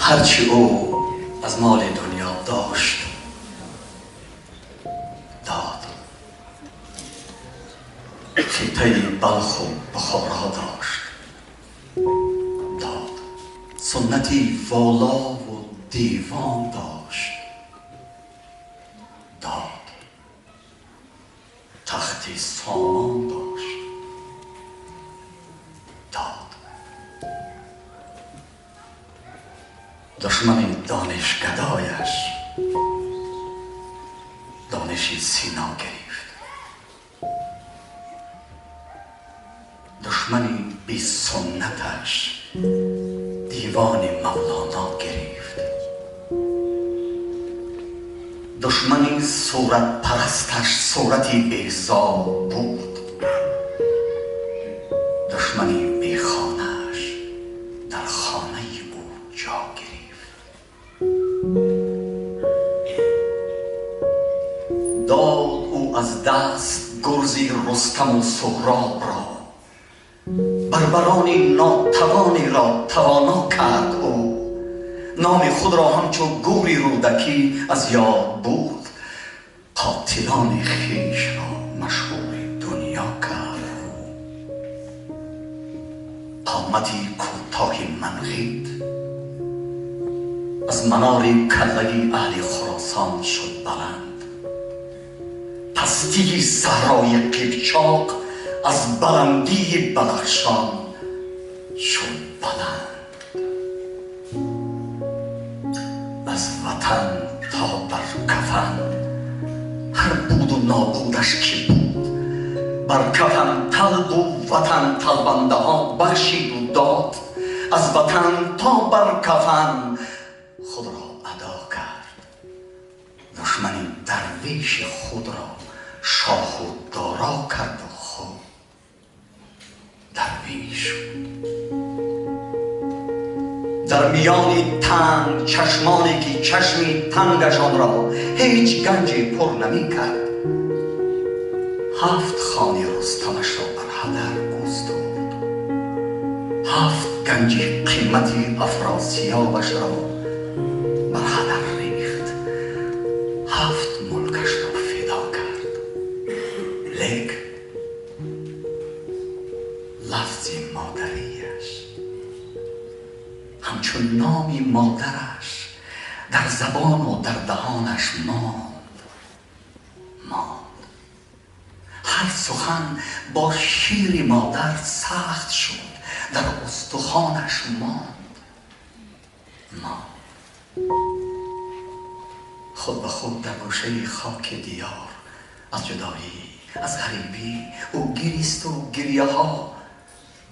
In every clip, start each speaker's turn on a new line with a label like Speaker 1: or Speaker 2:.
Speaker 1: Ҳарчи ӯ аз моли дунё дошт дод. Хитаи Балху Бухоро дошт дод. Суннати волову девон дошт дод. Тахти сомон дошт дод. Душмани донишгадояш дониши Сино гирифт. Душмани бесуннаташ девони Мавлоно гирифт. Душмани суратпарасташ сурати Беҳзод буд. Душмани бехонааш дар хонаи ӯ ҷо гирифт. Дод ӯ аз даст гурзи Рустаму Суҳробро, барбарони нотавонеро тавоно кард ӯ. Номи худро ҳамчун гури Рӯдакӣ аз ёд бурд. Қотилони хешро машҳури дунё кард ӯ. Қомати кӯтоҳи Манғит аз манори каллаи аҳли Хуросон шуд баланд. Пастии саҳрои Қипчоқ аз баландии Бадахшон шуд баланд. Аз ватан то бар кафан ҳар буду нобудаш ки буд, бар кафан талбу ватан талбандаҳо бахшиду дод. Аз ватан то бар кафан худро адо кард. Душмани дарвеши худро шоҳу доро карду худ дарвеш шуд. Дар миёни танг чашмоне ки чашми тангашонро ҳеҷ ганҷе пур намекард, ҳафт хони Рустамашро бар ҳадар густурд. Ҳафт ганҷи қимати Афросиёбашро бар ҳадар рехт. Ҳафт мулкашро фидо кард. Лек лафзи модарияш ҳамчун номи модараш дар забону дар даҳонаш монд монд. Ҳар сухан бо шири модар сахт шуд, дар устухонаш монд монд. Худ ба худ дар гӯшаи хоки диёр аз ҷудоӣ, аз ғарибӣ ӯ гиристу гирьяҳо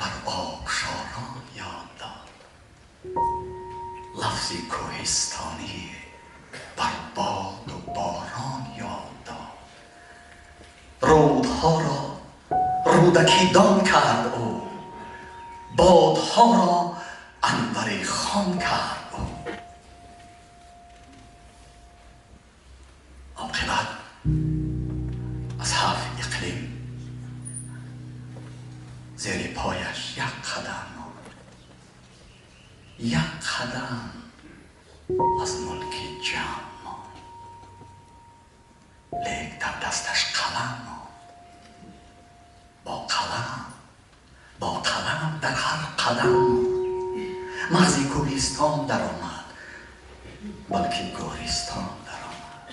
Speaker 1: бар обшорон ёд дод. Лафзи кӯҳистонӣ бар боду борон ёд дод. Рӯдҳоро рӯдакидон кард ӯ, бодҳоро анвари хон кард ӯ. Оқибат аз ҳафт иқлим зери пояш як қадам монд. Як қадам аз мулки ҷамъ монд. Лек дар дасташ қалам монд. Бо қалам, бо қалам дар ҳар қадам монд. Мағзи кӯҳистон даромад, балки гӯристон даромад.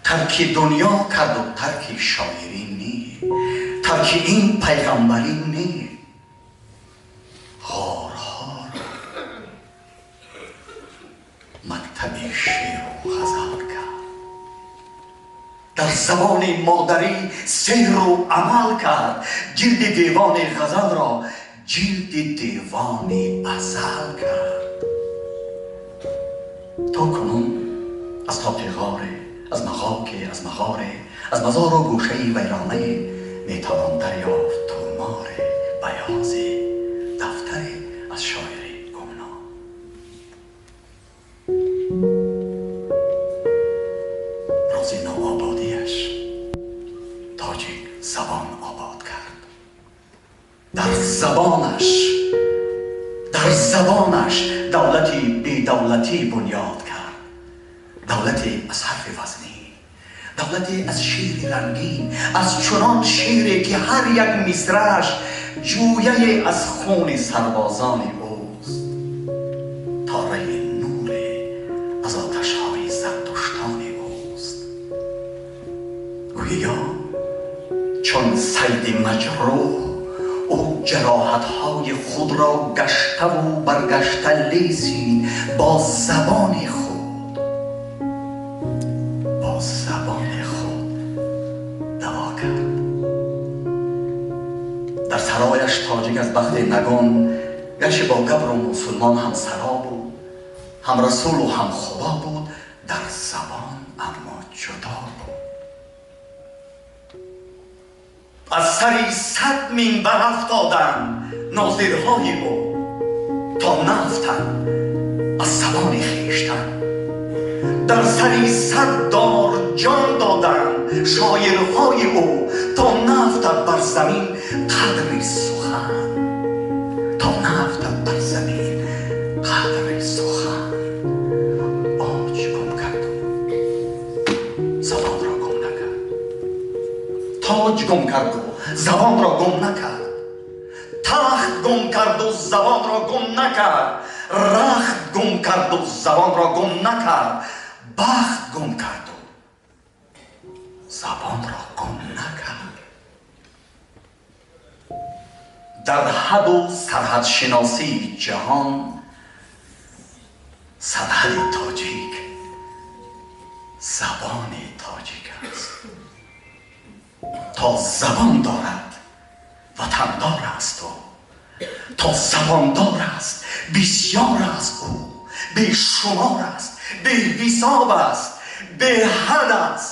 Speaker 1: Тарки дунё карду тарки шоирӣ не, тарки ин пайғамбарӣ не. Ғорҳоро мактаби шеъру ғазал кард. Дар забони модарӣ сеҳру амал кард. Ҷилди девони ғазалро ҷилди девони азал кард. То кунун аз тоқи ғоре, аз мағоке, аз мағоре, аз мазору гӯшаи вайронае метавон дарёфт туморе баёзе, дафтаре аз шоири гумном. Рӯзи навободиаш тоҷик забон обод кард. Дар забонаш, дар забонаш давлат давлати бедавлатӣ бунёд кард. Давлате аз ҳарфи вазнӣ, давлате аз шеъри рангин, аз чунон шеъре ки ҳар як мисрааш ҷӯяе аз хуни сарбозони ӯст, тораи нуре аз оташҳои зардуштони ӯст. Гӯё чун сайди маҷрӯҳ ӯ ҷароҳатҳои худро гаштаву баргашта лесид бо забони худ, бо забони худ даво кард. Дар сарояш тоҷик аз бахти нагон, гарчи бо габру мусулмон ҳам саро буд, ҳам расулу ҳам худо буд, дар забон аммо ҷудо буд. Аз сари 100 минбар афтоданд нозирҳои ӯ, то наафтанд аз забони хештан. Дар сари 100 дор ҷон доданд шоирҳои ӯ, то наафтад бар замин қадри сухан, то наафтад бар замин қадри сухан. Оҷ гум кард, забонро гум накард. Тоҷ гум карду забонро гум накард. Тахт гум карду забонро гум накард. Рахт гум карду забонро гум накард. Бахт гум карду забонро гум накард. Дар ҳаду сарҳадшиносии ҷаҳон сарҳади тоҷик забони тоҷик аст. То забон дорад ватандор аст ӯ, то забондор аст бисёр аст ӯ, бешумор аст, беҳисоб аст, беҳад аст.